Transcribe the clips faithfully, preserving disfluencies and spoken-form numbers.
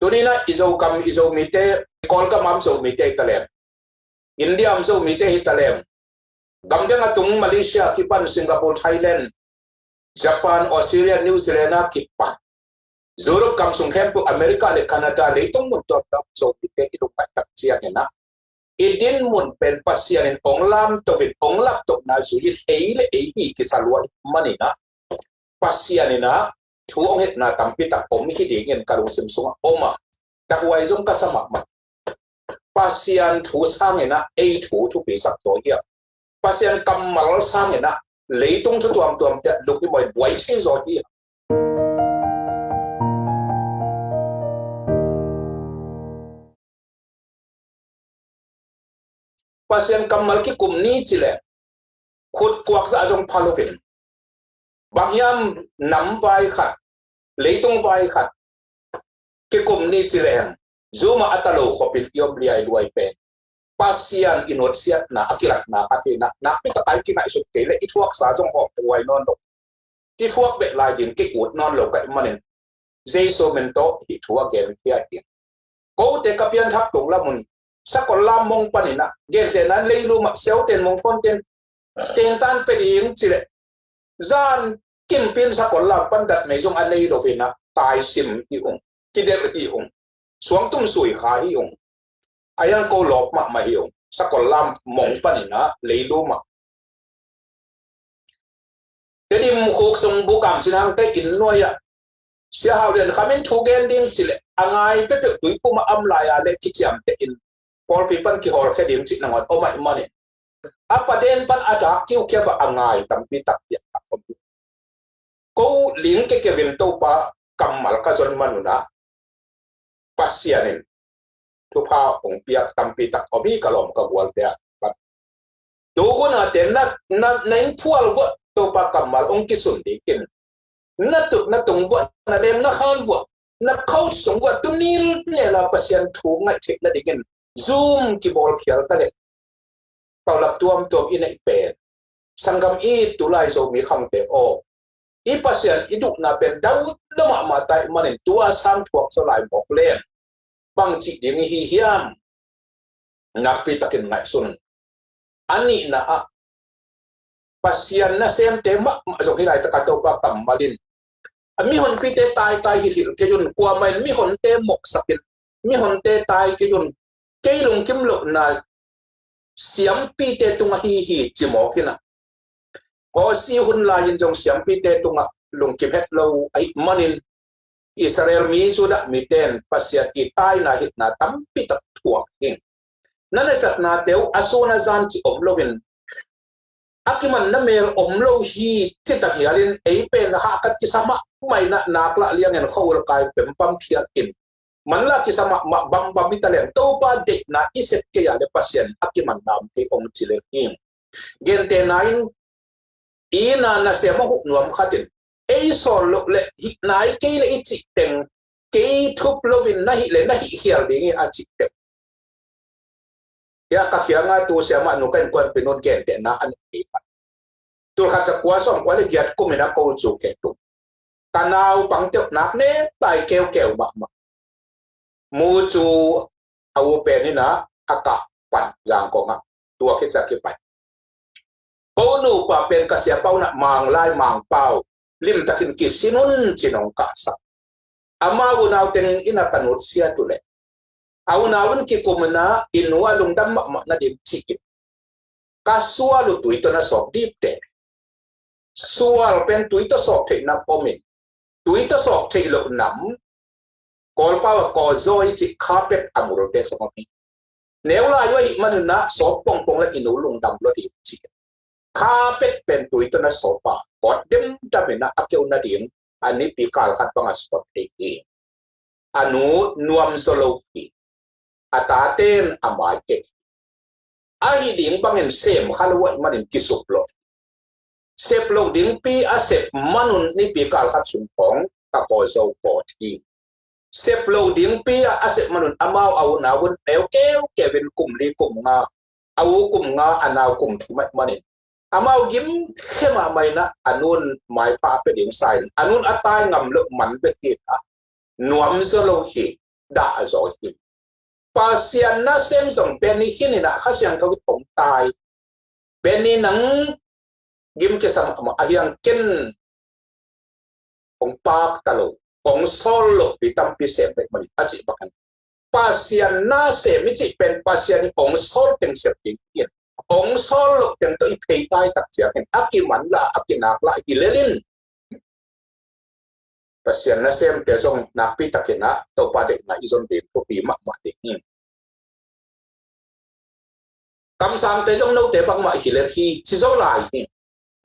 Tuni-in ah i Zogam, i Zomite, Kawlgam a om Zomite hi talem, India a om Zomite hi talem, gam dang a tung Malaysia kipan Singapore, Thailand, Japan, Australia, New Zealand a kipan Europe gam sung khempeuh, America le Canada, leitung mun tuamtuam Zomite i lungngaih tak ciangin ah i dinmun pen Pasian in hong lamto in, hong laptohna zui in, ei le ei hi kisa lua ahih manin ah Pasian in ah thu hong hetna tampi tak om hi dingin ka lungsim sungah om a, takhuai zong ka sa mahmah. Pasian thu sangin ah ei thu thupi sak zaw hi a, Pasian kammal sangin ah leitung thu tuamtuamte ah lunghimawh in buai thei zaw hi a. Pasian kammal kikum ni ci leh khut kuak zah zong pha loin, bang hiam nam vai khat, leitung vai khat kikum ni ci leng, Zoom ah a ta lo khop in i om liailuai pen Pasian i nutsiatna a kilakna khat hi a, nakpi takin kingaihsut kei leh i thuaksa zong hawmhuai nawn lo. Kithuak beh lai ding kei ut nawn lo ka hih manin Jesu min tawh hih thu a genkhia hi. Kote ka pianthak tung lam un, sakol lam mong panin ah, gentehna in leilum ah siauten mongthawnten tentan pia ding ci leh, zan kimpin sakol lam pan datmei zong a nei lo in ah, taisim hi ung, kidelh hi ung, suangtum sui kha hi ung. A hiang ko lawp mahmah hi ung, sakol lam mong panin ah leilum ah. Tedim khuk sung bukam sin hangte inn nuai ah Sia Hau Lian Kham in thu gen ding ci leh, a ngai peuhpeuh Tuiphum ah om lai a leh kiciamteh in pawlpi pan kihawlkhia ding cih nangawn om ahih manin, a paden pan a dak kiukhia va a ngai tampi tak piak a om. Ko ling kekevin Topa kammal ka zon man un ah, Pasian in thupha hong piak tampi tak om hi ka lawm ka gualte ah. Tu hun a te na, na, na inn phual vuah Topa kammal hong kisun dingin, na tut na tung vuah, na leng na khan vuah, na coach sung vuah, tu nilnel a Pasian thu ngaih theih nadingin Zoom kibawl khial ta leh, paulap tuamtuam i neih pen, sanggam i tulai Zomi khangte aw, i Pasian i duhna pen daudau mahmah ta ahih manin, tua sang thuak zaw lai mawk leng bang cih ding i hi hiam? Nakpi takin ngaihsun. A nihna ah, Pasian nasemte mahmah zong hih laitak a Topa kammal in, a mihonpite taitai hilhhilh kei un, kuamah in mihonte mawhsak in, mihonte tai kei un, kei lungkim lohna siampite tungah hi hi ci mawk in ah. Hosea hun lai-in zong siampite tungah lungkim het lo ahih manin, Israel mi, Judah mite in Pasian i taina hilhna tampi tak thuak hi. Na nasepnate uh a sun a zan cih om loin, a kimanna mel om lo hi, citak hialin ei pen a hahkat kisa mahmah in ah, nak lah liangin khua-ul kai pempam khial in, manlah kisa mahmah bambam i ta leng, Topa deihna i sep kei a leh Pasian a kimanna om kei hong ci lel hi. Gentehna in, i na nasem a huh nuam khat in, ei sawl loh leh hih nai kei leh i cih teng, kei thup loin na hih leh na hih khial ding hi a cih teng. Hiah ka kianga tu siamah nu ka innkuanpih nu'n gentehna a nei hi. Tulkhat zakua sawmkua le giat kum in ah ko cu kei tung. Ka naupangte uh nak ne tai keukeu mahmah. Mu cu a u pen in ah a kah pan Zangkong ah tua khit ciang kipai. Ko nupa pen ka siapa un ah Manglai Mangpau limtakin kisin un ci-in hong kahsak. Amau unau teng in ah ka nutsiat uh leh, a unau in kikum in ah i nu a lungdam mahmah nading ci-in, ka sual uh tui tawh na sawp dipte. Sual pen tui tawh sawp theih nam om in, tui tawh sawp theih loh nam, Kawlpau ah kawzawi cih carpet a multe sawp om hi. Neu lai uh ahih man un ah sawp pongpong leh i nu lungdam lua ding ci-in, carpet pen tui tawh na sawp a, kawt demdam in ah a keu nading a nipi kal khat bang a sawp thei hi. A nu nuam zaw lo hi. A tate'n a mai kek hi. Ahi ding bangin sem kha lo ahih manin kisuk lawh. Sep loh dingpi a sep man un nipi kal khat sung khawng ka kawzaw kawt hi. Sep loh dingpi a a sep man un amau a unau un neu keukeu in kum li kum nga, a u kum nga, a nau kum thum ahih manin, amau gim khe mahmah in ah, a nu'n maipha a pia ding sa in, a nu'n a tai ngam loh man bek hi in ah, nuam zaw lo hi. dah zaw hi. Pasian nasem zong Benny khin in ah Kha Siangtho in hong tai. Benny nang gim kisam amah a hiang ken hong paak ta lo, hong sawl lo, pi tampi sem pek mani a cih bangin Pasian nasem i cih pen Pasian in hong sawl teng sem ding hi in, hong sawl lo teng tawh i phei tai tak ciangin a kiman la a kinak la hi lel in Pasian nasemte zong nakpi takin ah Topa deihna i zon ding thupi mahmah ding hi. Kamsangte zong note bangmah hi lel hi ci zo lai hi.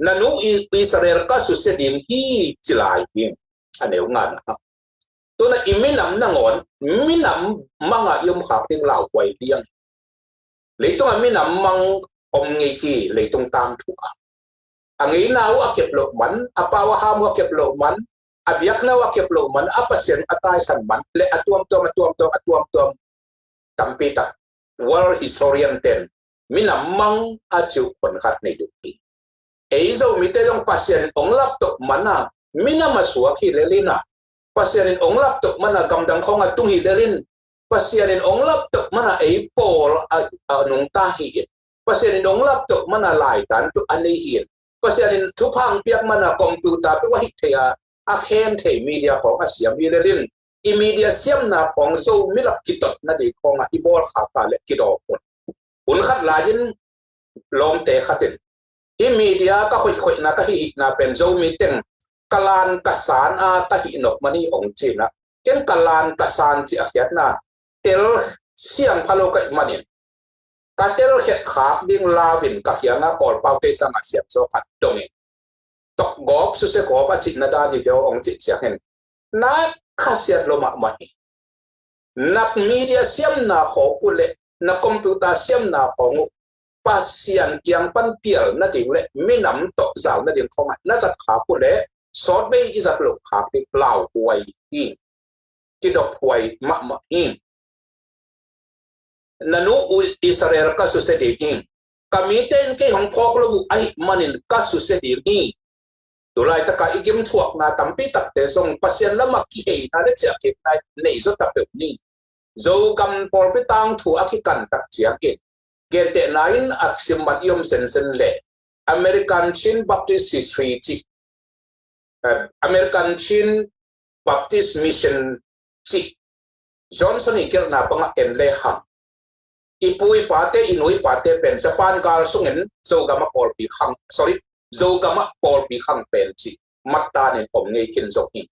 Na nu i Israel ka susia ding hi ci lai hi. A neu ngana. Tuna i minam nangawn minam manga i om khak ding lauhuai liang. Leitung a minam mang om ngei hi leitung tangthu a. A ngeina uh a kep loh man, a pau a ham uh a kep loh man, a biakna uh a kep loh man, a Pasian a taisan man le a tuamtuam a tuamtuam a tuamtuam tampi tak world historian ten minam mang a ciu kon khat nei duh hi. Ei Zomite zong Pasian in ong laptoh mana minam a suak hi lelina, Pasian in ong laptoh mana gamdang khong a tung hi lelin, Pasian in ong laptoh mana ei pawl a, a nungta hi in, Pasian in ong laptoh mana laitan tu a nei hi in, Pasian in thupha piak mana computer pe wa hi thei a, a khen thei media khong a siam hi lelin, i media siamna khong Zomi lak kitot na dei khong a i bawl khata le kidawk un. Un khat lai in lawmte khat in hi media ka khoihkhoihna ka hihihna pen Zomi teng ka lan ka san a ka hih nok mani ong cina. Ken ka lan ka san ci a khiatna tel siang pha lo ka ih manin ka tel khet khak ding lavin ka khianga Kawlpau kei sanga siam zo khat dongin tokgawp susia gawp a cihna dan i veu ong cih ciangin na khasiat lo mahmah hi. Nak media siamna khawng uh le na computer siamna khawng uh Pasian kiang pan pial nading le minam tawh zau nading khawngah na zat khak uh le sawtvei i zat loh khak ding lauhuai hi. Kidophuai mahmah hi. Na nu uh Israel ka susia ding hi. Ka mite in kei hong phawk lo uh ahih manin ka susia ding hi. Tulaitaka i gimthuakna tampi takte zong Pasian lamah kiheina le ciahkikna nei zo ta peuh ni. Zogam pawlpi tangthu a kikan tak ciangin gentehna in a simmat i om sensen le American Chin Baptist History cih, eh, American Chin Baptist Mission cih Johnson i gelhna bangah en le hang i pu i pate i nu i pate pen Japan gal sungin Zogam a pawlpi khang, sorry, Zogam a pawlpi khang pen cih mattanin om ngei khin zong hi.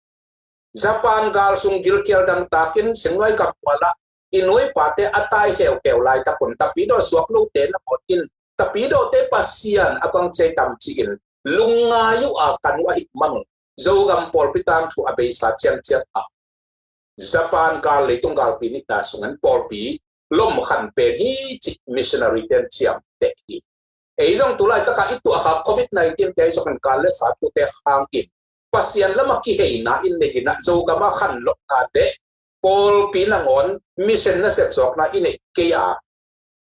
Japan gal sung gilkial dangtakin singnuai gam kuala i nu i pate a tai kheukheu laitakun tapidaw suak lote na pawtin tapidawte Pasian a bang cei tam ci-in lungngai uh a kan uh ahih manun Zogam pawlpi tangthu a beisa cianciat a Japan gal leitung galpi nihna sungin pawlpi lom khan pen hi cih missionary ten ciamteh hi. Ei zong tulaitaka i tuahkha covid nineteen te i zong in kal le sa thute hangin Pasian lama kiheina in nei hinah Zogama khanlokna le pawlpi nangawn mission nasep zawkna i neih kei a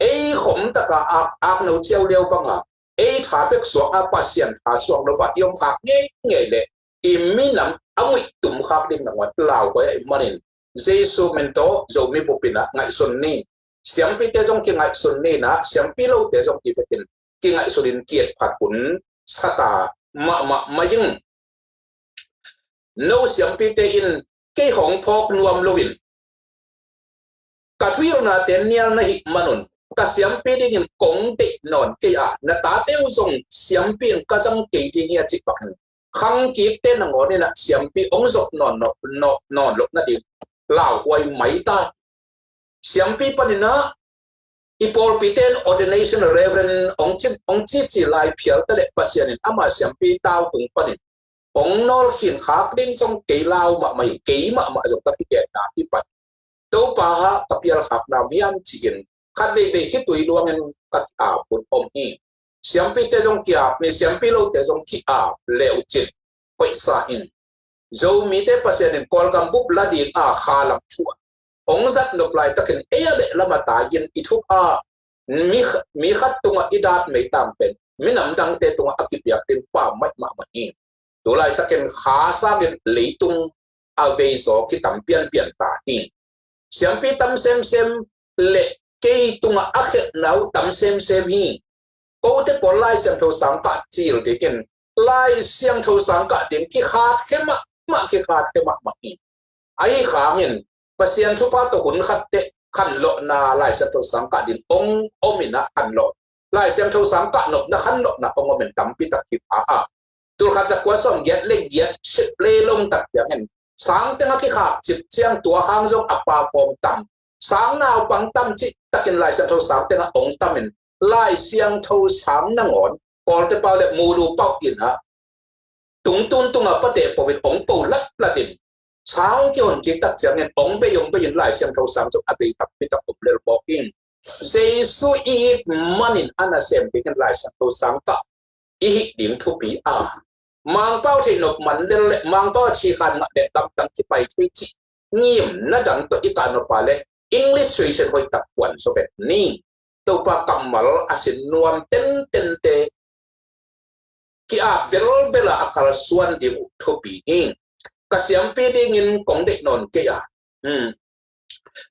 ei khom taka ak, akno ciau liau banga ei tha pek suak a Pasian tha suak lo va i om khak ngeingei le i minam a muih tum khak ding nangawn lauhuai a i manin Jesu min tawh Zomi bupina ngaihsun ni. Siampite zong kingaihsun ni na siampi lote zong kivetin kingaihsunin kiet phat un sata mahmah mai ing. No siampite in kei hong phawk nuam loin ka thuhilhnate nial na hih manun ka siampi dingin kong deih nawn kei a na tate uh zong siampi in ka zang kei ding hi a cih bakin khangkikte nangawninah siampi hong zop nawn nawn loh nading lauhuai mai ta. Siampi paninah i pawlpite in ordination reverend hong ci hong cici lai phial ta le Pasian in ama siampi tau tung panin hong nawlkhin khak ding zong kei lau mahmah hi kei mahmah zong ka kigenna hi pan. Topa ha ka pial khakna miam ci-in khat veivei khitui luangin ka ki-ap hun om hi. Siampite zong ki-ap ni siampi lote zong ki-ap leucin hoihsa in Zomite Pasian in Kawlgam bup la ding a kha lam thu a hong zat nop laitakin ei a leh lam a tai in i thupha mi, mi khat tungah i dat mei tang pen minam dangte tungah a kipiak ding pa maih mahmah hi. Tulaitakin kha sangin leitung a veizaw kitam pianpian ta hi. Siampi tam semsem le kei tungah a khelhna uh tam semsem hi. Kote pawl Lai Siangtho sang kah cil dikin Lai Siangtho sang kah ding kikhat khe mahmah, kikhat khe mahmah hi. Ahi hangin Pasian thupha tawh hun khat teh khanlawhna Lai Siangtho sang kah ding ong om in ah khanlawh. Lai Siangtho sang kah nopna khanlawhna ong om in tampi tak hi pha a. Tulkhat zakua sawm giat le giat sep le lom tak ciangin sang teng a kikhak cip ciang tua hang zong a pa pawm tam, sang naupang tam cih takin Lai Siangtho sang teng a ong tam in Lai Siangtho sang nangawn Kawlte pau le Mulu pau in ah tungtun tunga pate po in ong po latlat in sang kihon kik tak ciangin ong bei ong bei in Lai Siangtho sang zong a bei takpi tak om lel bawk in Jesu i it manin a nasem dingin Lai Siangtho sang kah i hih ding thupi a. Mangpau theih nop man lel le Mangpau a thikhan ngah le lamdang kipai thei cih ngimna dang tawh i kah nop a le English suisen hoih tak kuan so vet ni. Topa kammal a sin nuam tentente ki-ap velvel a a kalsuan ding uh thupi hi. Ka siampi dingin kong deih nawn kei a. Hmm.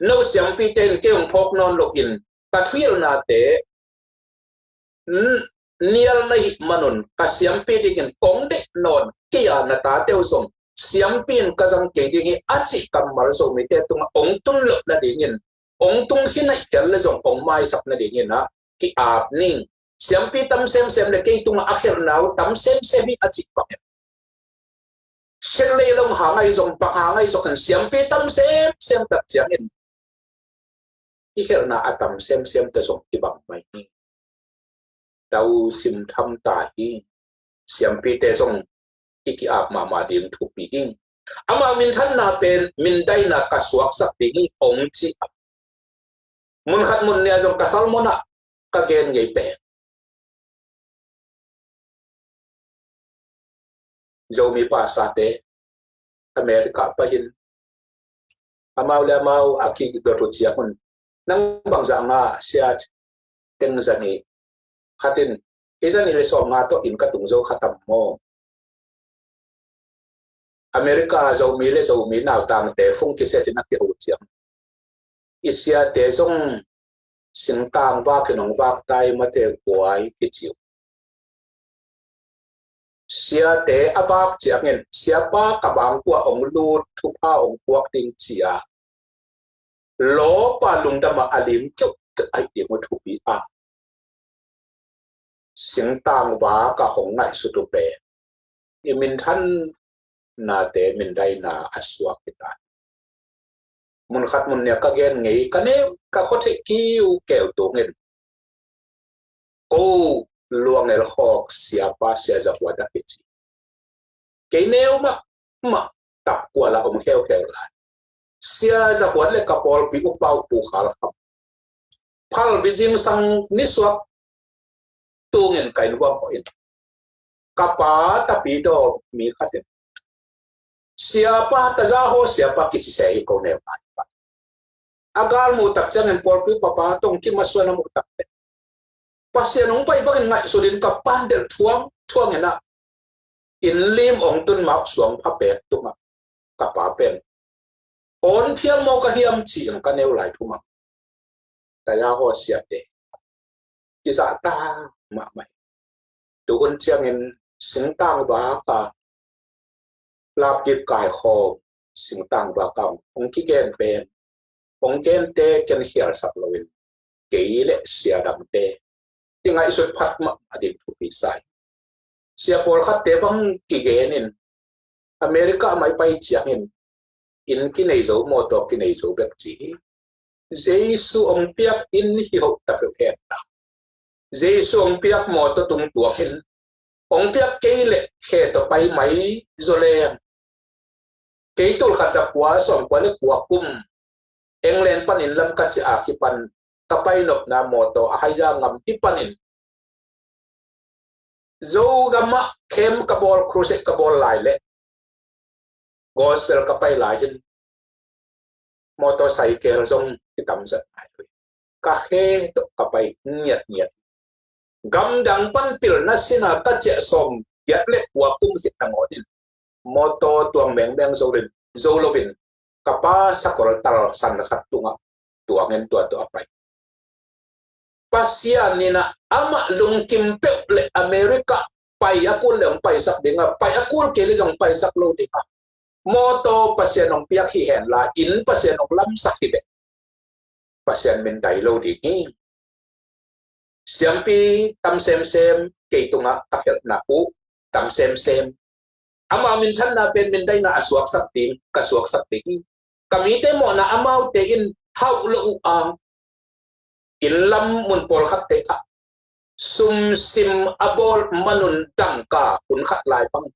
No siampite in kei hong phawk nawn loin ka thuhilhnate nial na hih manun ka siampi dingin kong deih nawn kei a, na tate uh zong siampi in ka zang kei ding hi a cih kammal Zomite tungah ong tun loh nadingin ong tung hi naih khial le zong ong maisak nadingin ah ki-ap ning. Siampi tam semsem le kei tungah a khelhna uh tam semsem hi a cih bangin sel lei long hang ahi zong bang hang ahi zong khan siampi tam semsem tak ciangin i khelhna a tam semsem te zong kibang mai hi. Tau sim tham ta hi. Siampite zong i ki-ap mahmah ding thupi hi. Amau minthanna pen mindaina ka suaksak ding hi ong ci a. Mun khat mun nih a zong ka sermon ah ka gen ngei pen Zomi pastorte America pai in amau le amau a kidot uh ciang un, nang bangzah ngah sia teng zan hi? Khat in, kei zan hi le sawm nga tawh inn ka tung zo kha tam maw? America Zomi le Zomi nautangte phung kiset in a kiho ciang, i siate zong singtang vak in hong vak tai mate guai kici uh. Siate a vak ciangin siapa ka bangkua hong lut thupha hong puak ding cia lawpa lungdam a a lim keuhkeuh aih ding uh thupi a, singtang vak a hong ngaihsut uh pen i minthan nate mindaina a suak hi ta. Mun khat mun nih a ka gen ngei ka neu ka khuatheih kiu keu tungin ko Luangel Khawk siapa Sia Za Huat a kici. Kei neu mahmah Tapkual ah om kheukheu lai. Sia Za Huat le ka pawlpi upa uh Pu Khal Kham phalbi zingsang nisuak tungin ka inn vuang khawh in ka pa tapidaw mi khat in siapa, Taza Haw siapa kici se hi ko neu lai. A gal muh tak ciangin pawlpi papa tong kimasuan a muh tak te Pasian hong pai bangin ngaihsut in ka pan delh thuang thuang in ah inn lim hong tun mah suang pha pek tungah ka pa pen awn phial maw ka hiam ci-in ka neu lai thumang. Taza Haw siate kizahtak mahmah hi. Tuhun ciangin singtang vak a lapkip kaikhawm singtang vak a hong kigen pen hong gente ken khialsak loin kei le sia dangte kingaihsut phat mahmah ding thupi sa hi. Sia pawlkhatte bang kigen in America a mai pai ciangin inn kinei zo, mawtaw kinei zo bek ci hi. Jesu hong piak inn hi hoh ta peuh hen ta. Jesu hong piak mawtaw tung tuak in hong piak kei le khe tawh pai mai zaw leng kei tul khat za kua sawm kua le kua kum England panin lam ka ciah a kipan ka pai nopna mawtaw a haia ngam hi panin Zogam ah camp ka bawl, crusade ka bawl lai le gospel ka pai lai in motorcycle zong kitam zat nai lo hi. Ka khe tawh ka pai ngiatngiat. Gamdang pan pilna sina ka ciah sawm giat le kua kum khit nangawn in motor tuang mengmeng zo in, zo lo in ka pa sakol tal san khat tungah tuangin tua tawh a pai. Pasian in ah amah lungkim peuh le America pai a kul le hong paisak ding a, pai a kul kei le zong paisak lo ding a. Mawtaw Pasian hong piak hi hen la, inn Pasian hong lamsak hi leh Pasian mindai lo ding hi. Siampi tam semsem, kei tungah a khelhna uh tam semsem. Ama minthanna pen mindaina a suaksak ding, ka suaksak ding hi. Ka mite mawhna amaute in hauh lo uh a, inn lam mun pawlkhatte ah sumsim a bawl manun dangka hun khat lai bang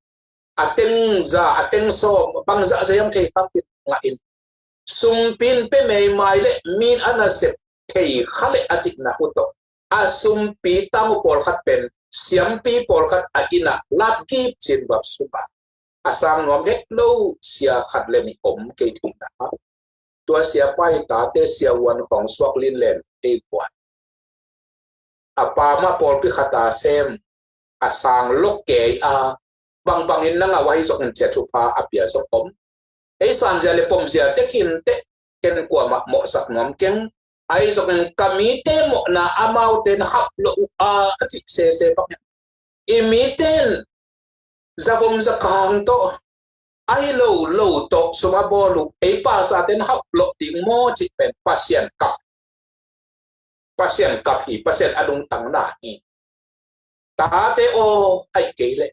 a teng za, a teng sawm bang zah zah hiam thei kha ngah in, sumpin pe meimai le min a nasep thei kha le a cihna uh tawh a sumpi tang uh pawlkhat pen siampi pawlkhat a inn ah latgip cin vap sum a, a sang nuam het lo sia khat le nih om kei theihna. Tua siapa i tate sia uan khawng suak linlen ei buan. A pa mah pawlpi khat a sem, a sang lok kei a, bangbangin nang a wai zong in cia thupha a pia zong om. Ei sanzia le pomzia te khinte ken kuamah mawhsak nuam keng. Ahi zongin ka mite mawhna amaute in hauh lo uh a, a cih sese bangin i mite in zavom zakang tawh, ahi lo lo tawh sum a bawl uh ei pasate in hauh lo ding maw cih pen Pasian kap, Pasian kap hi, Pasian a lungtang na hi. Tate aw aih kei leh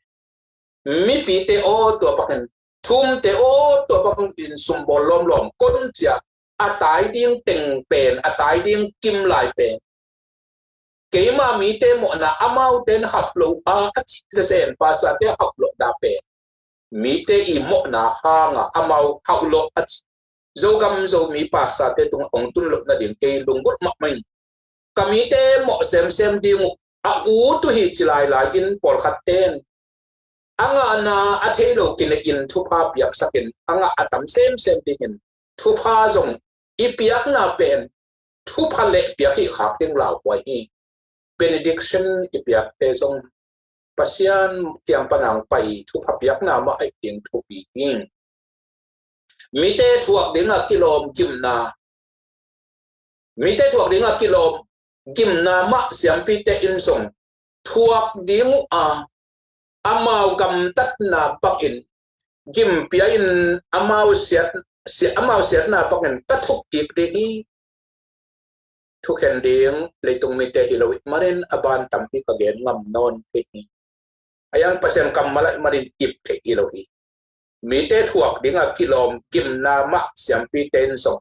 mipite aw tua bangin, thumte aw tua bangin sumbawl lawmlawm kon cia a tai ding teng pen, a tai ding kim lai pen keima mite mawhna amaute in hauh lo a, a cih zesen pasate hauh lo da pen mite i mawhna hanga amau hauh lo a cih Zogam Zomi pasate tungah hong tun loh nading kei lunggulh mahmah in ka mite mawh semsem ding uh a ut uh hi ci lailai in pawlkhat ten a ngahna a thei lo kinehin thupha piaksakin a ngah a tam semsem dingin thupha zong i piakna pen thupha le piak hi khak ding lauhuai hi. Benediction i piakte zong Pasian kiang panang pai thupha piakna mah aih ding thupi hi. Mite thuak dingah kilawm gimna, mite thuak dingah kilawm gimna mah siampite in zong thuak ding uh a, amau gamtatna bangin gimpia in amau siat, siat, amau siatna bangin ka thuk kik ding hi. Thukhen ding leitung mite hi lo ih manin a ban tampi ka gen ngam nawn kei hi. A yang Pasian kammal aih manin kip theih hi lo hi. Mite thuak dingah kilawm gimna mah siampite in zong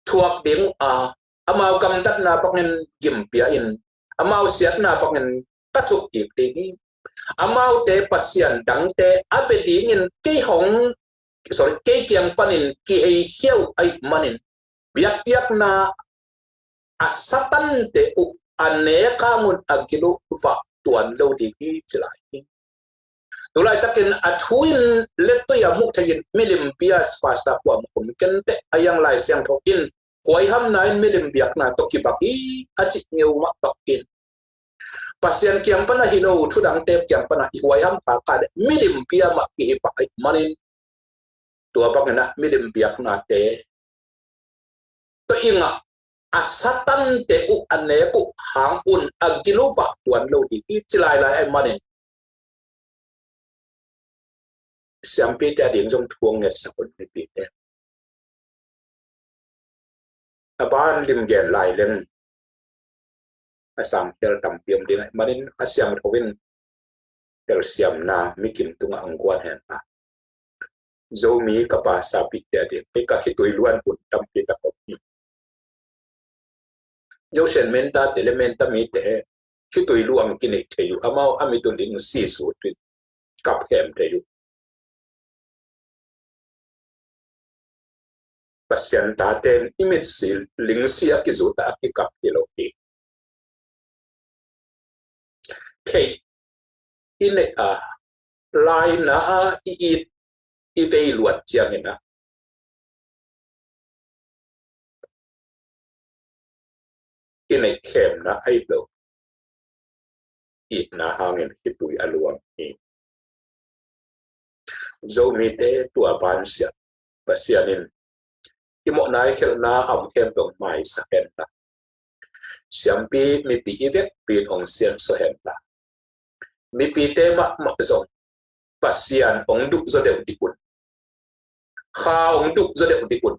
thuak ding uh a, amau gamtatna bangin gimpia in amau siatna bangin ka thuk kik ding hi. Amaute pasian dangte a bia dingin kei hong, sorry, kei kiang panin kihei hiau aih manin biakpiakna a satante uh a nek hangun a gil uh vah tuan lo ding hi ci lai hi. Tulaitakin a thu in lettoi a muh thei in milim bia pastor kuamah om kenteh a yang Lai Siangtho in huaihamna in milim biakna tawh kibang hi a cih ngeu mah bangin Pasian kiang pana hi lo thudangte kiang pana i huaiham kha kha le milim bia mah kihi pah aih manin tua bangin ah milim biaknate tawh i ngah a satante uh a nek uh hangun a gil uh vah tuan lo ding hi ci lailai aih manin siampite a ding zong thu hong ngetsak un mipite. A ban lim gen lai leng a sang hial tampi om ding aih manin a siangtho in telsiamna mikim tungah ang guan hen a Zomi ka pastor pite a ding hei ka khitui luan hun tampi tak om hi. Joseph Menta te le Menta mite he khitui luang kineih thei uh amau a mit un ding si su tuin kap hem thei uh. Pasian taten i mitsi lingsi a kizut a kikap hi lo hi. Theih i neih a laina a i it i vei luat ciangin a i neih khemna a it lo itna hangin khitui a luang hi. Zomite tua bansiah Pasian in i mawhna i khelhna a om khempeuh hong maisak hen la, siampi mipi i vekpi in hong siansuah hen la, mipite mahmah zong Pasian hong duh zaw deuh dih un. Kha hong duh zaw deuh dih un.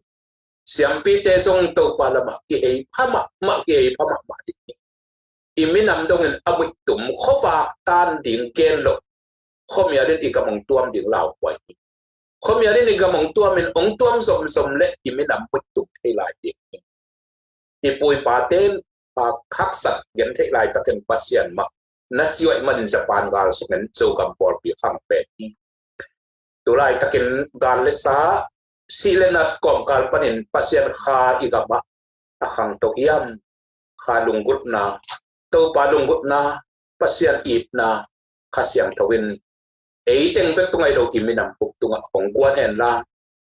Siampite zong Topa lamah kihei pha mahmah, kihei pha mahmah dih hi. I minam dongin a muihtum khuavak tan ding gen lo. Khuamial in i gam hong tuam ding lauhuai hi. Khuamial in i gam hong tuamin hong tuam zomzom leh i minam muihtum thei lai ding hi. I pu i pate in, a, haksat gen theih laitakin Pasian mah na ciuaih manin Japan gal sungin Zogam pawlpi khang pen hi. Tu laitakin gal le sa, sih le nat kawmkal panin Pasian kha i gamah a khangto hiam? Kha lunggulhna, Topa lunggulhna, Pasian itna, Kha Siangtho in ei teng bek tung ahi lo i minam puk tungah hong guan hen la,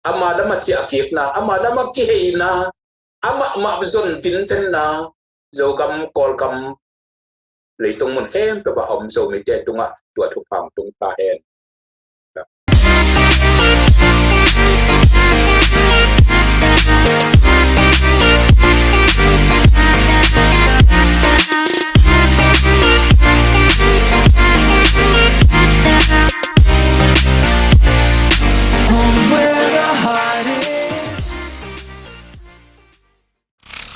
ama lamah ciahkikna, ama lamah kiheina, amah mah zon vinvenna, Zogam, Kawlgam, leitung mun khempeuh ah a om Zomite tungah tua thupha hong tung ta hen.